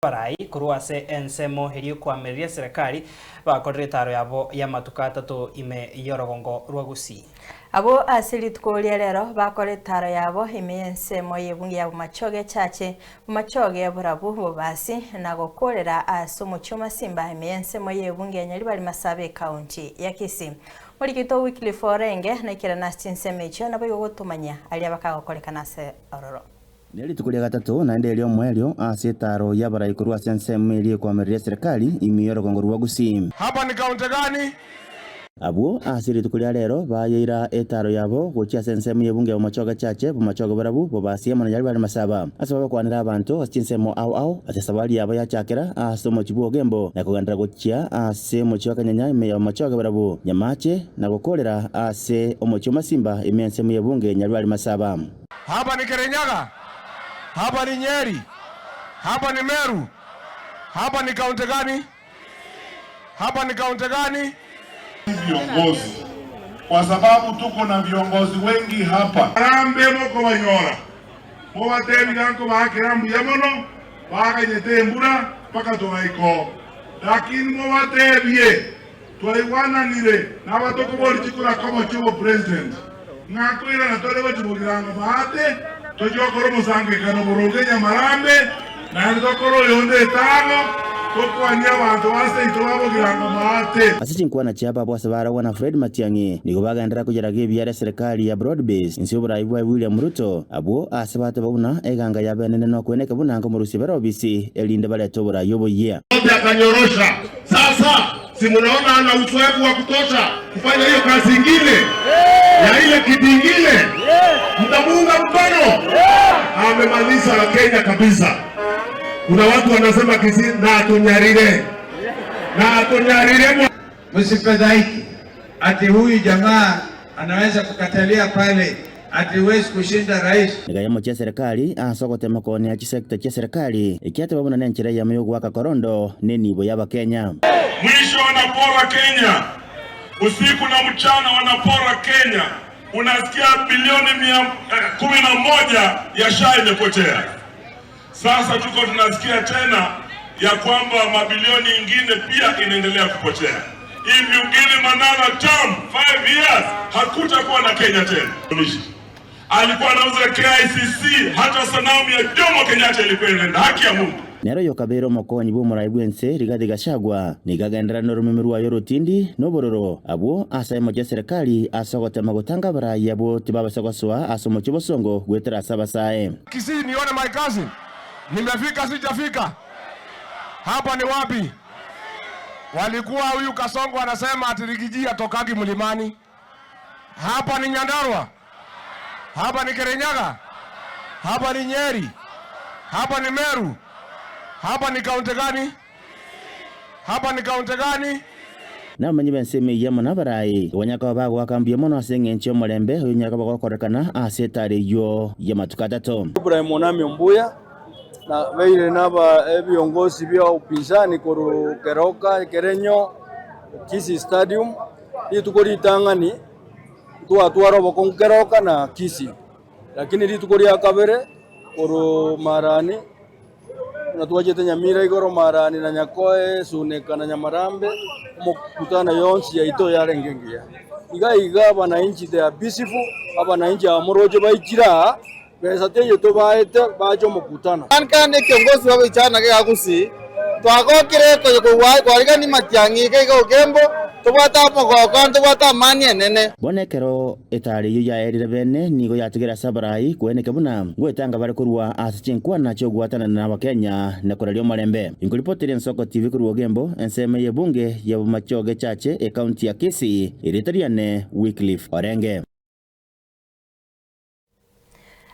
Abarai korwa ase ensemo eria ekoamereria eserekari bakorire etaaro yabo y'amatuko atato ime y'orogongo rwa Gusii. Abwo ase rituko ria rero bakora etaaro yabo ime y'ensemo y'ebunge ya Bomachoge Chache, Bomachoge Borabu, Bobasi, na gokoorera ase omochie o Masimba ime y'ensemo y'ebunge ya Nyaribari Masaaba ekaunti ya Kisii. Morikito Wycliffe Orenge naikerana ase chinsemo echio naboigo gotomanyia aria bakagokorekana ase ororo. Ne rituko ria gatato, naende erio omoerio, ase etaaro y'abarai korwa ase ensemo eria ekoamereria eserekari ime y'orogongo rwa Gusii. Hapa ni kaunti gani? Abwo ase rituko ria rero bayeira etaaro yabo gochia ase ensemo y'ebunge ya Bomachoge Chache, Bomachoge Borabu, Bobasi amo na Nyaribari Masaba. Ase bagokwanera abanto ase chinsemo ao ao ase esabari yabo yachakera ase omochie bw'Ogembo na kogenderera gochia ase omochie wa Kanyanya ime ya Bomachoge Borabu, Nyamache na gokoorera ase omochie o Masimba ime y'ensemo y'ebunge ya Nyaribari Masaba. Hapa ni Kirinyaga? Hapa ni Nyeri? Hapa ni Meru? Hapa ni kaunti gani? Hapa ni kaunti gani? Viongozi kwa sababu tuko na viongozi wengi hapa. Arambe mokobanyora mobatebi iga nkobaakera mbuya mono baganyete embura mpaka togaika oo, lakini mobatebie Twaigwananire nabatokobori chikura komo chi'obopresident, ng'a koirana tore gochia bogirango maate, tochie gokora omosangererekano boronge nyamarambe, naende tokore oyonde etago, tokwanie abanto ba seito ba bogirango maate. Ase chinkwana chiabo ase baragwa na Fred Matiang'i nigo bagenderera koyeraga ebiara eserekari ya Broad Base inse y'oborai bwaye William Ruto, abwo ase bateba buna eganga yabo enene nokweneka buna nkomorusia bere obisi erinde barete oborai oboyia. Yote akanyorosha. Sasa si munaona ana uzoefu wa kutosha kufanya hiyo kazi ingine ya ile kiti ingine, mtamuunga mkono? Amemaliza Kenya kabisa. Kuna watu wanasema Kisii na atunyarire na atunyarire. Msifadhaike ati huyu jamaa anaweza kukatalia pale ati huwezi kushinda rais. Nigo yamochia eserekari ase ogotema koonia chisecta chia serikali, ekiateba buna nenchera eyemo y'ogoaka korondo nenibo y'Abakenya. Mwisho wanapora Kenya usiku na mchana, wanapora Kenya. Unasikia bilioni 11 ya SHA imepotea. Sasa tuko tunasikia tena ya kwamba mabilioni ingine pia inaendelea kupotea. If you give him another term, 5 years, hakutakuwa na Kenya tena. Alikuwa anauza KICC, hata sanamu ya Jomo Kenyatta ilikuwa inaenda. Haki ya Mungu. Nero yokabeire omokonyi bw'omorai bw'ense Rigathi Gachagua nigo agenderera noromeme rwaye orotindi na obororo abwo ase emochie eserekari ase ogotema gotanga abarai abwo tibabasa gosoa ase omochie obosongo goetera ase abasae. Kisii nione my cousin. Nimefika sijafika? Hapa ni wapi? Walikuwa huyu Kasongo anasema ati Riggy G atokagi mlimani. Hapa ni Nyandarua? Hapa ni Kirinyaga? Hapa ni Nyeri? Hapa ni Meru? Hapa ni kaunti gani? Hapa ni kaunti gani? Nabamanyi b'ensemo eyio amo nabarai banyare koba bagoaka mbuya mono ase engencho y'omorembe oyo onyare koba gokorekana ase etari eyio y'amatuko atato. Ibrahim Onami Ombuya na beire naba ebiongozi bia upinzani korwa Keroka, Kerenyo, Kisii Stadium, rituko ritang'ani twatwara obokong'u Keroka na Kisii, lakini rituko ria kabere korwa Marani buna twachete Nyamira igoro Marani na Nyakoe, Suneka na Nyamarambe, omokutano yonsi yaito yarenge engiya. Iga iga abananchi they are peaceful, abananchi aba moroche baichire aa, besa teiyo tobaete bache omokutano. Kande kiongozi wa vijana iga Gusii twagokire kwarigani Matiang'i iga iga Ogembo tobwate omogoko ntobwate amani enene. Bono ekero etaara eyio yaerire bene nigo yatigire ase abarai koeneka buna ngoetanga bare korwa ase chinkwana chi'ogwatanana n'Abakenya na koraria omorembe. Inkoripoteria Ensoko TV korwa Ogembo, ensemo y'ebunge ya Bomachoge Chache, ekaunti ya Kisii, erieta riane Wycliffe Orenge.